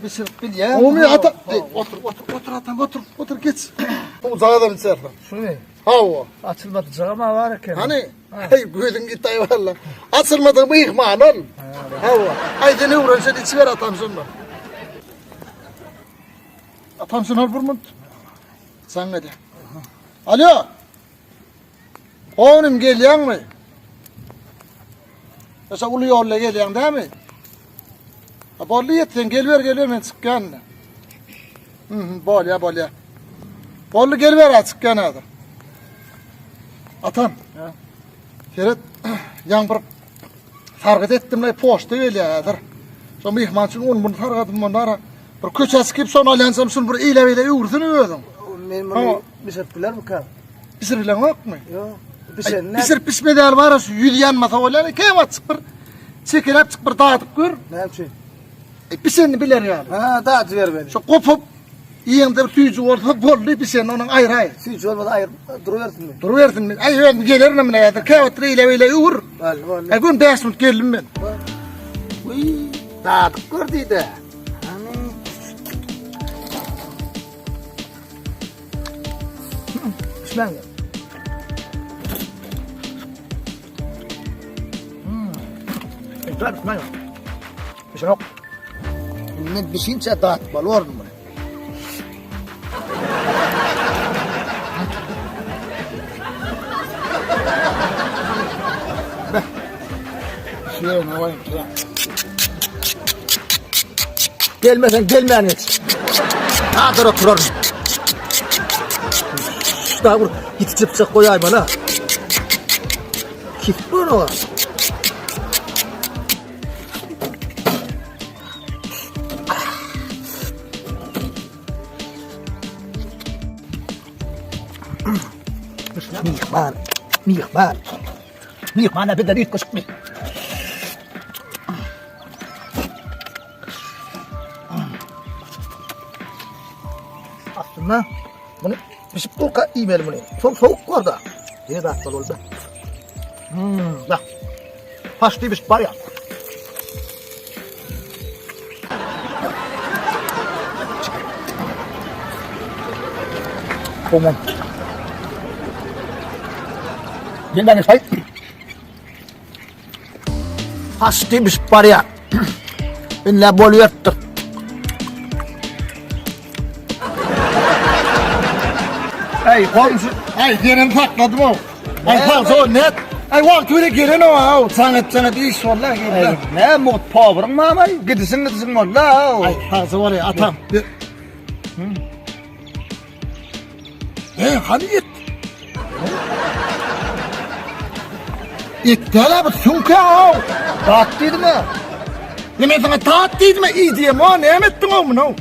Bişirip bilýän. Omy ata. Ey, otur, otur, otur atam, otur, otur geç. Bu zagazam içersin. Şuny. Hawa. Açylmadyjagam bar eken. Hany? Hey, gözüň gitdi aý walla. Açylmadyk myhman ol. Hawa. Aý sen öwrenşen içiber atam şonda. Atam sen ol bir munt. Saňa edýän. Alo. Onim gelýäňmi? Ýa uly ýolda gelýäň dämi? Ha boldy ýet sen gelber gelber men çykýan. Mhm bolýa bolýa. Boldy gelber ha çykýan häzir. Atam. Ha. Seret ýaň bir sargyt etdim le poçta gelýär häzir. Şo myhman üçin un bunu sargadym onlara. Bir köçä çykyp şony alýansam şuny bir eýle beýle öwürsene özüň. Men muny bişirip bilermikäm? Bişirip bileňokmy? Ýok. Bişen Bişirip bişmedi ýaly bar şu ýüz ýanmasa bolýar. Käwagt çyk bir çekeläp çyk bir dadyp gör. Näme üçin? E, bişenini biler ýaly. Ha, dadyp bermeli. Şu gopup iýeňde bir süýji bolsa boldy bişeni onuň aýraý. Süýji bolmasa aýyr durubersinmi? Durubersinmi? Aý özüm gelerin mine häzir. Käwagt bir eýle beýle öwür. Boldy, boldy. Aý gün 5 minut geldim men. Wiý, dadyp gör diýdi. Hany. Bişmän. Hmm. Bişmän. Bişenok. Indi bişinçä datmaly borun muny. Beh. Şu ýerine goýuň. Gelmeseň gelmän geç. Hazır oturaryn. Daha bir iti çypçak goýaýmaly. Kip bunu. Mihman, mihman. Mihmana bizden üýtgeşikmi? Aslynda muny bişip durka iýmeli muny. Soň sowuk borda. Ýene datly boldy. Hmm, da. Paşdy bişip barýar. Tamam. Gel ben say. Paşdy bişip barýar. Indi bol ýertdir. Ey komşu, ey senem sakladym o. Ay sag ol net. Ay wagty bile gelen o ha. Saňa saňa iş bollar geldi. Ne mugt powryň mamay? Gidişiň gidişiň boldy ha. Ay sag ol atam. Ey hany et. Et däl bu süňke ha. Dat diýdim ha. Neme sana tat diýdim iý diýem o näme etdiň o muny?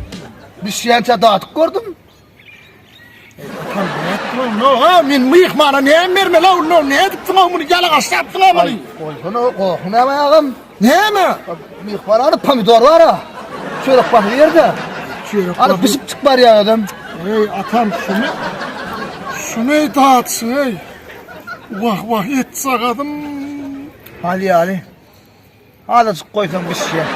Bişýänçä datyp gördüm. No, ha, men myhmana näme bermeli o, no, näme edipsiň o muny ýalagaşlapsyň o muny? Goýsana, gohy näme agam? Näme? Myhman ana pomidor bar ha. Çörek basyr ýerde. Çörek Ana bişip çyk barýar özem. Ey atam şuny şuny datsyň ey. Wah wah et sagadym. Hal ýaly. Azajyk goýsaň bişýär.